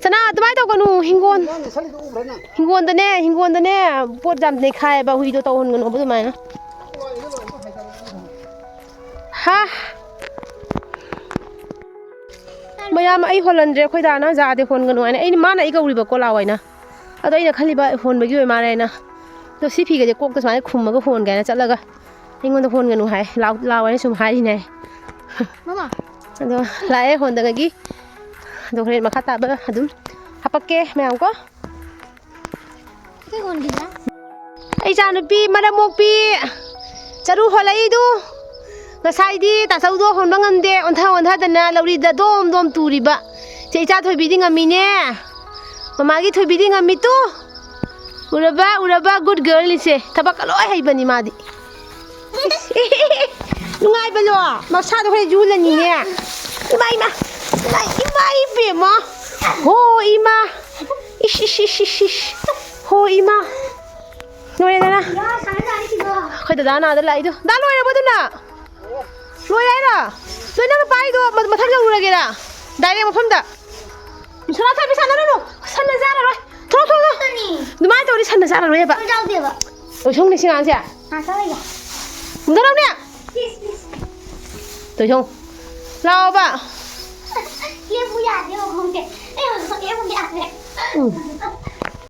ꯁꯅꯥ, ꯑꯗꯨꯃꯥꯏꯅ ꯇꯧꯒꯅꯨ, ꯍꯤꯡꯒꯣꯟ-, ꯅꯪ ꯅꯁꯥꯒꯤꯗꯣ ꯎꯕ꯭ꯔꯥ ꯅꯪ? ꯍꯤꯡꯒꯣꯟꯗꯅꯦ, ꯍꯤꯡꯒꯣꯟꯗꯅꯦ, ꯄꯣꯠ ꯌꯥꯝ ꯅꯩꯈꯥꯏꯌꯦꯕ, ꯍꯨꯏꯗꯣ ꯇꯧꯍꯟꯒꯅꯣꯕ ꯑꯗꯨꯃꯥꯏꯅ꯫ ꯍꯥ? ꯃꯌꯥꯝ ꯑꯩ ꯍꯣꯜꯍꯟꯗ꯭ꯔꯦ, ꯑꯩꯈꯣꯏ ꯗꯥꯅ ꯌꯥꯗꯦ ꯍꯣꯟꯒꯅꯨ ꯍꯥꯏꯅ꯫ ꯑꯩꯅ, ꯃꯥꯅ ꯑꯩ ꯀꯧꯔꯤꯕꯀꯣ ꯂꯥꯛꯑꯣ ꯍꯥꯏꯅ꯫ ꯑꯗꯣ ꯑꯩꯅ ꯈꯜꯂꯤꯕ ꯍꯣꯟꯕꯒꯤ ꯑꯣꯏ ꯃꯥꯜꯂꯦ ꯍꯥꯏꯅ꯫ ꯑꯗꯣ ꯁꯤ ꯐꯤꯒꯁꯦ ꯀꯣꯛꯇ ꯁꯨꯃꯥꯏꯅ ꯈꯨꯝꯃꯒ ꯍꯣꯟꯒꯦ ꯍꯥꯏꯅ ꯆꯠꯂꯒ ꯑꯩꯉꯣꯟꯗ ꯍꯣꯟꯒꯅꯨ ꯍꯥꯏ, ꯂꯥꯎ-, ꯂꯥꯎ ꯍꯥꯏꯅ ꯁꯨꯝ ꯍꯥꯏꯔꯤꯅꯦ꯫ ꯃꯃꯥ꯫ ꯑꯗꯣ ꯂꯥꯛꯑꯦ ꯍꯣꯟꯗꯉꯒꯤ꯫ ꯑꯗꯣ ꯍꯣꯔꯦꯟ ꯃꯈꯥ ꯇꯥꯕ ꯑꯗꯨꯝ ꯍꯥꯄꯛꯀꯦ ꯃꯌꯥꯝ ꯀꯣ꯫ ꯁꯤ ꯍꯣꯟꯈꯤꯗ꯭ꯔꯥ? ꯑꯩ ꯏꯆꯥꯅꯨꯄꯤ ꯃꯔꯝ ꯃꯣꯛꯄꯤ ꯆꯔꯨ ꯍꯣꯜꯂꯛꯏꯗꯨ꯫ ꯉꯁꯥꯏꯗꯤ ꯇꯥꯆꯧꯗꯣ ꯍꯣꯟꯕ ꯉꯝꯗꯦ, ꯑꯣꯟꯊ ꯑꯣꯟꯊꯗꯅ ꯂꯧꯔꯤꯗ ꯗꯣꯝ ꯗꯣꯝ ꯇꯨꯔꯤꯕ꯫ ꯆꯦ ꯏꯆꯥ ꯊꯣꯏꯕꯤꯗꯤ ꯉꯝꯃꯤꯅꯦ꯫ ꯃꯃꯥꯒꯤ ꯊꯣꯏꯕꯤꯗꯤ ꯉꯝꯃꯤ ꯇꯨ꯫ ꯎꯔꯕ, ꯎꯔꯕ, good girl ꯅꯤꯁꯦ꯫ ꯊꯕꯛꯀ ꯂꯣꯏ ꯍꯩꯕꯅꯤ ꯃꯥꯗꯤ꯫ ꯅꯨꯡꯉꯥꯏꯕꯂꯣ? ꯃꯁꯥꯗꯣ ꯍꯣꯔꯦꯟ ꯌꯨꯜꯂꯅꯤꯅꯦ꯫ ꯏꯃꯥ, ꯏꯃꯥ, ꯏꯃꯥ, ꯏꯃꯥ ꯏꯕꯦꯝꯃ꯫ ꯍꯣ, ꯏꯃꯥ꯫ ꯏꯁ, ꯏꯁ, ꯏꯁ, ꯏꯁ, ꯏꯁ꯫ ꯍꯣ, ꯏꯃꯥ꯫ ꯂꯣꯏꯔꯦꯗꯅ꯫ ꯑꯩꯈꯣꯏ ꯗꯗꯥ ꯅꯥꯗ ꯂꯥꯛꯏꯗꯣ꯫ ꯗꯥ, ꯂꯣꯏꯔꯕꯣ ꯑꯗꯨꯅ? ꯂꯣꯏꯔꯦ ꯍꯥꯏꯔꯣ? ꯅꯣꯏ ꯅꯪꯅ ꯄꯥꯏꯗꯣ ꯃ-, ꯃꯊꯪ ꯌꯧꯔꯨꯔꯒꯦꯔꯥ? Direct ꯃꯐꯝꯗ꯫ ꯁꯅꯥꯊꯣꯏꯕꯤ, ꯁꯥꯟꯅꯔꯨꯅꯨ꯫ ꯁꯟꯅ ꯆꯥꯔꯔꯣꯏ꯫ ꯊꯣꯛꯂꯣ, ꯊꯣꯛꯂꯣ꯫ ꯑꯗꯨꯃꯥꯏꯅ ꯇꯧꯔꯗꯤ ꯁꯟꯅ ꯆꯥꯔꯔꯣꯏꯕ꯫ ꯌꯥꯎꯗꯦꯕ꯫ ꯂꯣꯏꯁꯧꯅꯦ ꯁꯤ ꯑꯉꯥꯡꯁꯦ꯫ ꯉꯥꯛꯇꯪ ꯂꯩꯒꯦ꯫ ꯃꯨꯟꯗꯔꯝꯅꯦ꯫ Please, please. ꯂꯣꯏꯁꯧ꯫ ꯂꯥꯛꯑꯣꯕ꯫ ꯂꯦꯞꯄꯨ ꯌꯥꯗꯦꯕ ꯈꯣꯡꯁꯦ꯫ ꯑꯩ ꯍꯧꯖꯤꯛ ꯂꯦꯞꯄꯨ ꯌꯥꯗ꯭ꯔꯦ꯫ ꯎꯝ꯫